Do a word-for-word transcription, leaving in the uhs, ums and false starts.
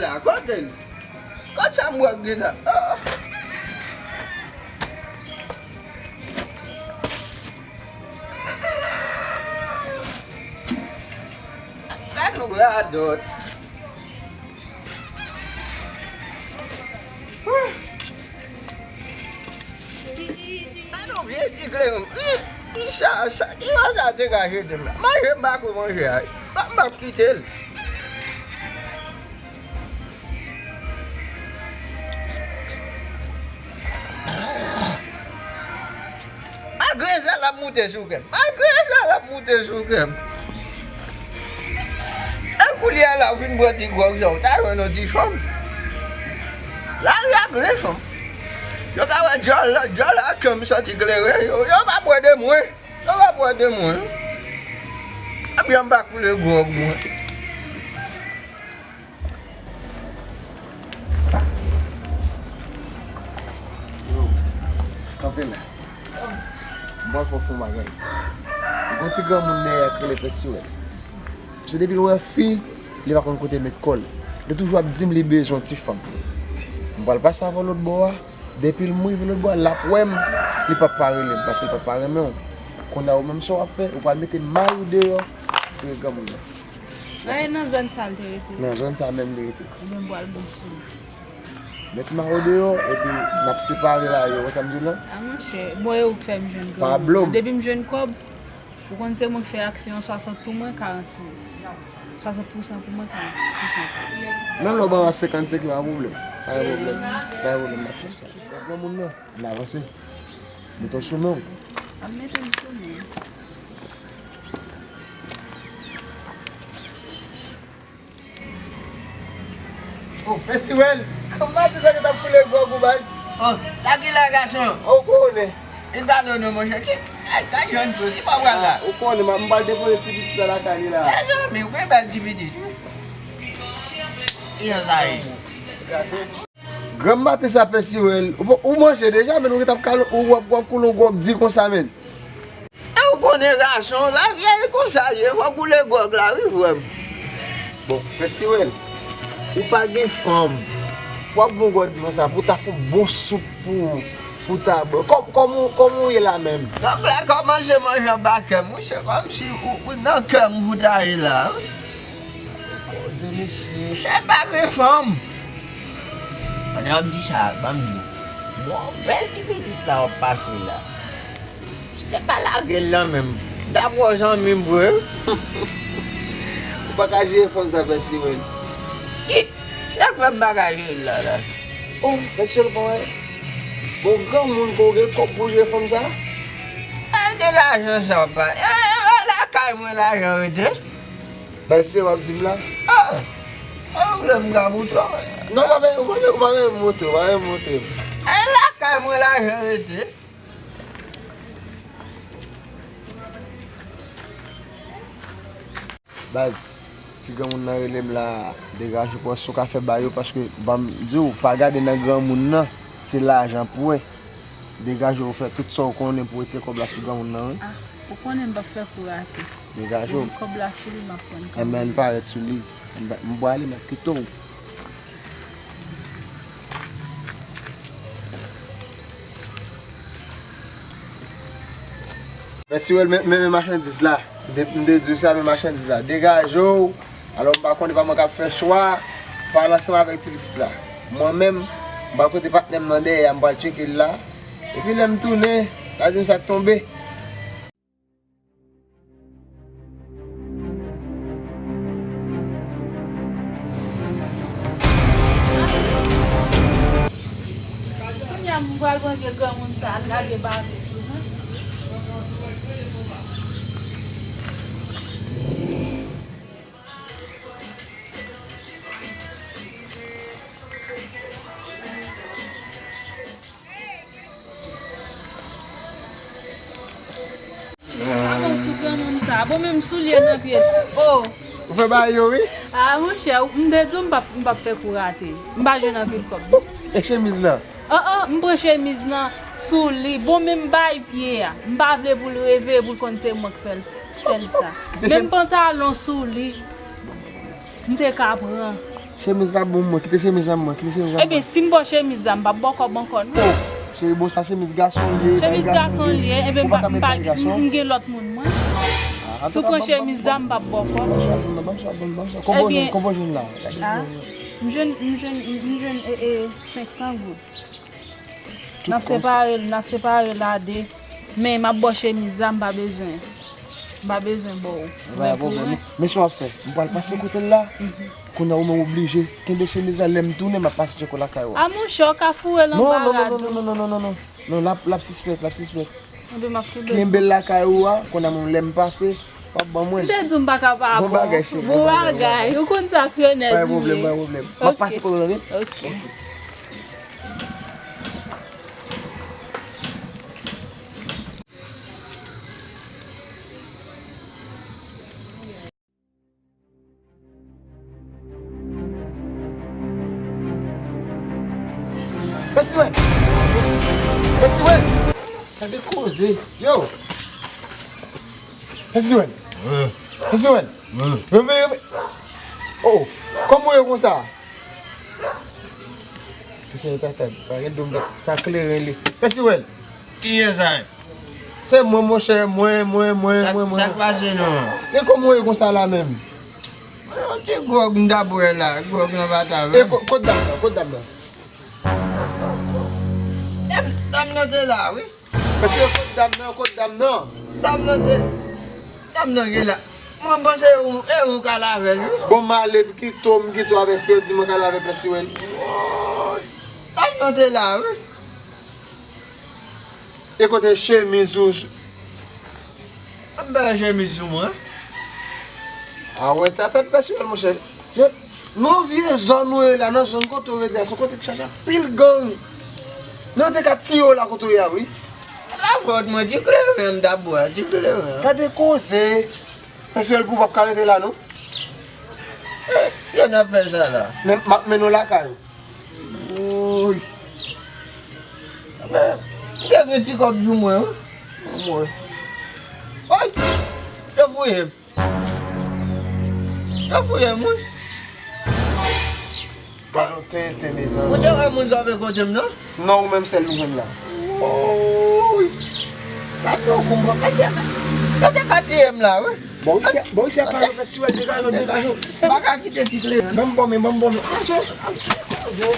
la, kote l? Kot sa m wè k gen la? Oh. Gad yon radòt. Gad yon vye ti kleren. Ki sa, sa, ki sa te ka jete m la? Manje m pa ko manje a. M p ap kite l. Malgre sa, l ap moute sou kè m. Malgre sa, l ap moute sou kè m. E koulye a la, ou fin pran ti gwòg sa, ou ta jwenn yon ti fanm. Lari a plen fanm. Yo ka wè djòl, djòl ak kè m sòti kleren. Yo, yo pa pran de mwen. Yo pa pran de mwen. Ebyen, m pa koule gwòg mwen. Yo, kanpe la. M pral fè w fon bagay. Gon ti granmoun dèyè k rele Pè Siwèl. Se depi l wè fi, li pa konn kote met kò l. Li toujou ap di m li bezwen ti fanm. M pral pase avè w lòt bò a. Depi l m rive lòt bò a, l ap wè m. Li p ap pa rele m, paske l p ap pa renmen w. Kounye a ou menm sa w ap fè, ou pral mete may ou deyò pou granmoun nan. A, e nan zòn sa l te rete? Nan zòn sa menm li rete. Ebyen, m pral bon sou li. Met may ou deyò, epi n ap separe la, yo, wè sa m di w la? A, monchè, bon, e ou k fè m jwenn granmoun nan. Depi m jwenn kòb, ou konn se mwen k fè aksyon an, swasant pou mwen, karant pou ou. Swasant pousan pou mwen, karant pousan pou ou. Menm lè w ban m a senkannsenk, pa gen pwoblèm. Pa gen pwoblèm. Pa gen pwoblèm, m ap fè sa. Granmoun nan, n avanse. Mete w sou men w. Ap mete m sou men. Oh, Pè Siwèl, kòman te sa ki t ap koule gwòg ou, baz? Oh, sa ki la, gason? Oh, ou konnen. Vin pale non, monchè. Ki, ay, gad jèn frè, ki bò w pral la? Ah, ou konnen, m, m pral depoze ti pitit sa lakay li la. Mezanmi, ou gen bèl ti pitit, wi. Ki jan sa ye? Gade. Granm maten sa, Pè Siwèl, ou, ou manje deja, men ou gentan ap kal-, ou w ap, w ap koule yon gwòg di konsa, men. E ou konnen gason, lavi a e konsa l ye, fò w koule gwòg la, wi, frè m. Bon, Pè Siwèl, ou pa gen fanm, w ap bon gwòg di konsa, pou w ta fè yon bon soup pou, pou w ta bwè. Kò-, kòman, kòman w ye la menm? Nèg la kòmanse manje anba kè m, wi, se kòmsi ou, ou nan kè m pou w ta ye la, wi. Koze mesye. Chè pa gen fanm. Pandan w ap di sa, ban m di w. Bon, bèl ti pitit la w ap pase la. Si te pa lage l nan men m, m ta pran w zanmi m vre. Ou pa ka jere fanm sa, Pè Siwèl. Ki? Sa k fè m pa ka jere l la, la? Oh, Pè Siwèl, ou pa wè? Bon, granmoun ke w gen kòb pou jere fanm sa? E de lajan sa w ap pale. E, e, e lakay mwen lajan rete. Bay se w ap di m la? Ah! Ah, ou vle m ka montre w? Non, ou pa, ou pa, ou pa renmen montre, ou pa renmen montre m. E lakay mwen lajan rete. Baz, ti granmoun nan rele m la, degaje w, si w ka fè ba yo, paske ban m di w, pa gade nan granmoun nan, se lajan pou wè. Degaje w, fè tout sa w konnen pou w retire kòb la sou granmoun nan, wi. Ah, ou konnen m p ap fè kou rate. Degaje w. Depi kòb la sou li, m ap pran kòb la. Enben, ann parèt sou li. M ba-, m pwale, m ap kite w. Mèsi, Wèl, men, men, men machandiz la. M te, m te di w sa, men machandiz la. Degaje w. Alò, m pa konnen, pa mwen k ap fè chwa. Pale ansanm avèk ti pitit la. Mwen menm, m pral pote patnè m nan dèyè a, m pral tcheke l la. Epi lè m tounen, l a di m sa k tonbe. Kounye a, m pral mande granmoun sa al lage bave sou mwen. Avan sou granmoun sa. Bon, menm soulye nan pye. Oh. Ou fè bagay yo, wi. Ah, monchè, m te di w m p ap, m p ap fè kou rate. M pa jwenn anpil kòb, non. E chemiz lan? Oh, oh, m pran chemiz lan sou li. Bon, men m bay pye a. M pa vle pou l reve, pou l konn se mwen k fè l, fè l sa. Menm pantalon sou li, m te ka pran. Chemiz la bon mwen, kite chemiz la mwen, kite chemiz la mwen. Ebyen, si m ba w chemiz la, m p ap ba w kòb ankò, non. Oh, cheri, bon, sa chemiz gason li ye, e pa gason li ye. Chemiz gason li ye, ebyen, m pa, m pa, m gen lòt moun, mwen. Si w pran chemiz la, m p ap ba w kòb. Ebyen, m jwenn, m jwenn, m jwenn, e, e, senk san goud. N ap separe l, n ap separe l a de. Men m ap ba w chemiz la, m pa bezwen. M pa bezwen ba w. Men sa w ap fè? M pral pase kote l la. Kounye a ou menm oblije kenbe chemiz la, lè m tounen, m ap pase tcheko lakay ou a. A monchè, w ka foure l anba rad ou. Non, non, non, non, non, non, non, non, non. Non, l ap, l ap sispèk, l ap sispèk. Ebyen, m ap kenbe l. Kenbe l lakay ou a, kounye a menm lè m pase, w ap ban mwen. M te di w m pa ka pa ba w. Bon bagay, cheri, bon bagay, bon bagay. Ou konn sa k yo nèt li ye. Pa gen pwoblèm, pa gen pwoblèm. M ap pase kote w, tande? Ok. Festival! Festival! Gade koze! Yo! Festival! Wi. Festival! Wi. Reveye, reveye! Oh! Kòman w ye konsa? Mesye, tata, pa gen dom, sa kleren li. Festival! Kiyès sa? Se mwen, monchè, mwen, mwen, mwen, mwen, mwen. Sa k pase non? Men kòman w ye konsa la menm? Mwen, yon ti gwòg m t ap bwè la, gwòg lan pa ta vre. E ko-, kot dam nan, kot dam nan? Dam, dam nan te la, wi. Mesye, kot dam nan, kot dam nan? Dam nan te, dam nan gen la. Mwen panse e ou, e ou k al avè l, wi. Bon, m ale, m kite w, m kite w avèk Fredi, mwen k al avè Pè Siwèl. Dam nan te la, wi. E kote chemiz ou? M pa gen chemiz sou mwen. A wè, ta tèt pèsonèl, monchè. Je, nan vye zòn ou ye la, nan zòn kote ou rete a, se kote ki chaje anpil gang. Nan te ka tiye w la kote ou ye a, wi. Se pa fòt mwen, ti kleren m t ap bwè, ti kleren. Gade koze. Pèsonèl pou w p ap ka rete la, non. Eh, yo n ap fè sa la. Men, m ap mennen w lakay ou. Woy. Men, m gen, gen ti kòb sou mwen, wi. Mwen. Woy! Yo fouye m. Yo fouye m, wi. Gade yon tenten, mezanmi. Ou te wè moun kanpe kote m, non? Non, ou menm sèl m jwenn la. Woy. Gade yon kou m pran. Mesye, yo te ka tiye m la, wi. Bon, isi a, bon, isi a pa yon fè siwèl, degaje w, degaje w. M pa ka kite ti kle. Ban m bon men, ban m bon men. Aje, aje.